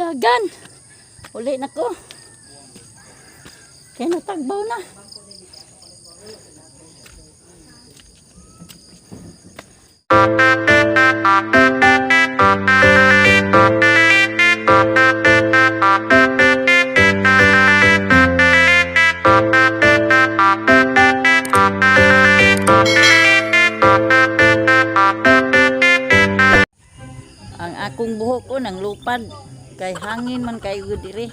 Dagan. Uli na ko. Kaya natagbaw na. Ang akong buhok ko nang lupad kay hangin man kayo diri.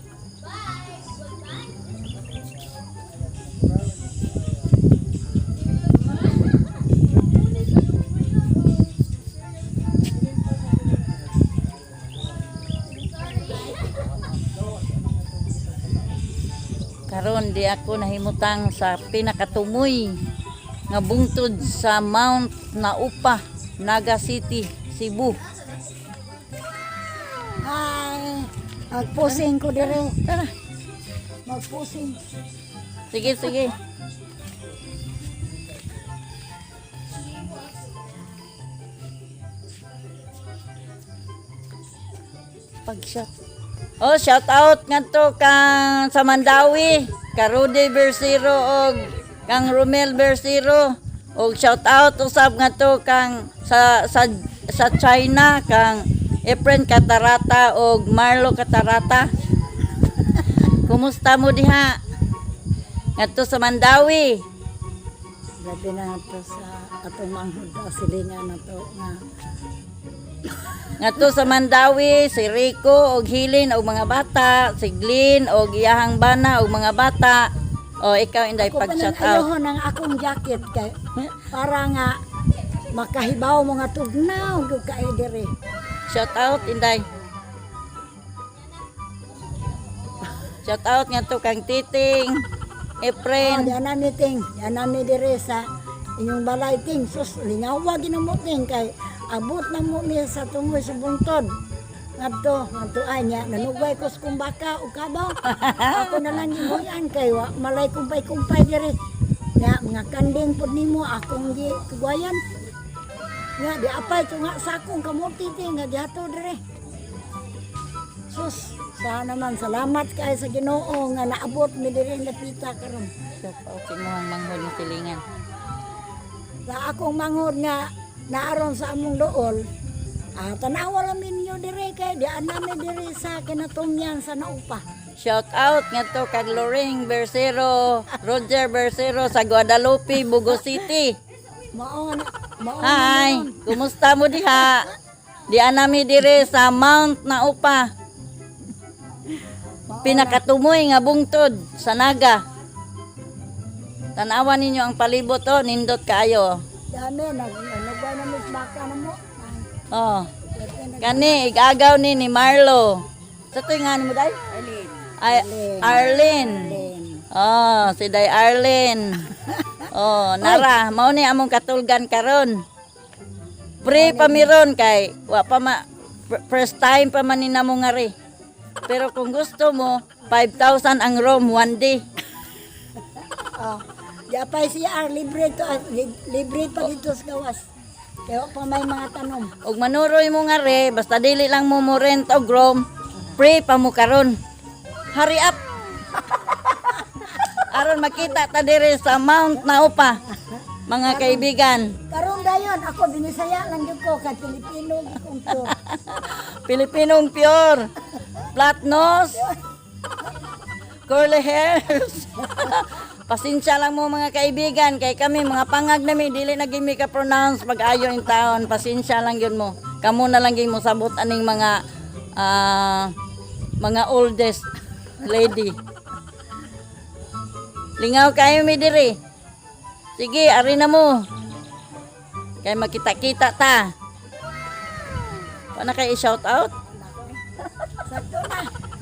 Karon di ako nahimutang sa pinakatumoy nga bungtod sa Mount Naupa, Naga City, Cebu. Hi! Magpusing ko dire. Tara. Magpusing. Sige, sige. Pag shout. Oh, shout out ngadto kang sa Mandawi, ka Rudy Bersiro og kang Romel Bersiro. Og shout out usab ngadto kang sa China kang Efren Catarata og Marlo Catarata. Kumusta mo diha? Ngadto sa Mandawi. Grabe na to sa atong manghud sa silingan na to nga. Ngadto sa Mandawi, si Rico og Hilin og mga bata, si Glyn og iyahang bana og mga bata. O ikaw, Inday, Ako pa pag nang shout out. ayuhon ang akong jacket kay para nga makahibaw mga tugnaw gyud kay dire. Shout out, Inday. Shout out ngadto kang Titing, Oh, Efren. di ana mi ting, di ana mi dire sa inyong balay ting. Sus, lingawa ginamo ting kay abot na mo mi sa tungoy sa buntod. Ngadto, ngadto ay niya, nanugay ko sa kumbaka o kabaw. Ako na lang gibuyan kay wa malay kumpay-kumpay dire. Ya, mga kanding pod nimo akong gi kugwayan. Nga di apay to nga sakong kamuti ting nga gihato dire. Sus, sana naman salamat kay sa Ginoo nga naabot mi dire napita karon. Shout out sa imong manghod nga silingan. Sa akong manghod nga naaron sa among dool, tanawa lang ninyo dire kay di nami dire sa kinatumyan sa Naupa. Shout out ngadto kang Lorraine Bersero, Roger Bersero sa Guadalupe, Bugo City. Mao nga mao nga Hi, noon. kumusta mo diha? Di nami dire sa Mount Naupa. Mao na. Pinakatumoy nga bungtod sa Naga. Tanawan ninyo ang palibot oh, nindot kaayo. Dami nag nagwa na mis baka na mo. Oh. Kani igagaw ni Marlo. Sa tuig nga ni mo day? Arlene. Ay, Arlene. Oh, si Day Arlene. Oh, nara, mao ni among katulgan karon. Pre pa miron kay wa pa ma first time pa man ni namo ngari. Pero kung gusto mo, 5,000 ang room one day. Oh. Di apay siya libre to libre pa dito sa gawas. Kaya wa pa may mga tanom. Og manuroy mo ngari, basta dili lang mo mo rent og room, free pa mo karon. Hurry up. Aron makita ta diri sa Mount Naupa, mga kaibigan. Karon dayon ako binisaya lang gyud ko kay Pilipino gyud kong to. Pilipinong pure. Flat nose. Curly hairs. Pasensya lang mo, mga kaibigan, kay kami mga pangag nami dili na gyud mi ka pronounce pag ayo in taon. Pasensya lang yun mo. Kamo na lang gyud mo sabot aning mga mga oldest lady. Lingaw kayo mi diri. Sige, ari na mo. Kay makita-kita ta. Wala kay i-shout out? Sakto na.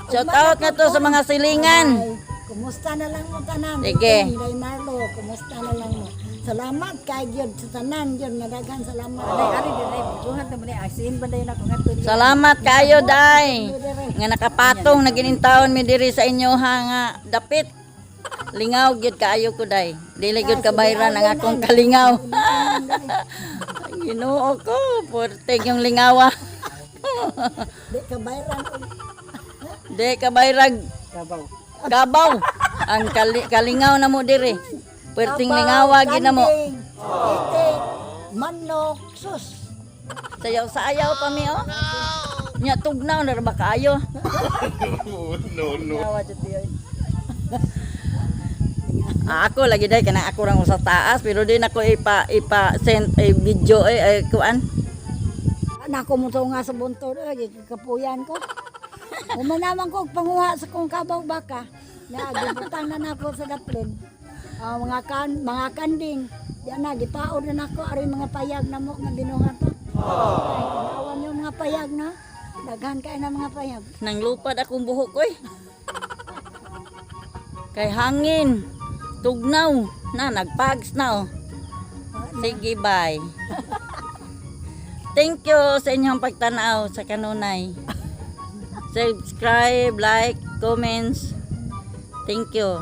Shout out na to sa mga silingan. Ay, kumusta na lang mo tanan? Sige. Day Marlo, kumusta na lang mo? Salamat kay gyud sa tanan gyud nga daghan salamat. Ay, ari dire, buhat na mo ni asin ba dayon ako ngadto niya. Salamat kayo, day. Nga nakapatong na ginintaon mi diri sa inyo ha nga dapit. Lingaw gyud kaayo ko, day. Dili gyud kabayran ang akong kalingaw. Ginoo ko, purtig yung lingawa. Di ka bayran og Di kabayrag Kabaw. kabaw. Ang kalingaw na mo diri. Perting lingawa gina mo. Kanding, itik, manok, sus. Sayaw sa ayaw pa mi oh. Nya tugnaw na ra ba kaayo? Lingawa jud tiyo. Ah, ako lagi day kanang ako rang sa taas pero di nako ipa ipa send eh, video eh, eh kuan. Nako mo to nga sa buntod, ay, kapuyan ko. Umanaman ko og panguha sa kong kabaw baka. Na gibutang na nako sa daplin. Ah, mga kanding. Di na gipaod na nako ari mga payag na mo nga binuhat to. Ay, tanawan yung mga payag na. Daghan kay na mga payag. Nang lupad akong buhok oy. Kay hangin, tugnaw na nagpags na oh. Sige, bye. Thank you sa inyong pagtanaw sa kanunay. Subscribe, like, comments. Thank you.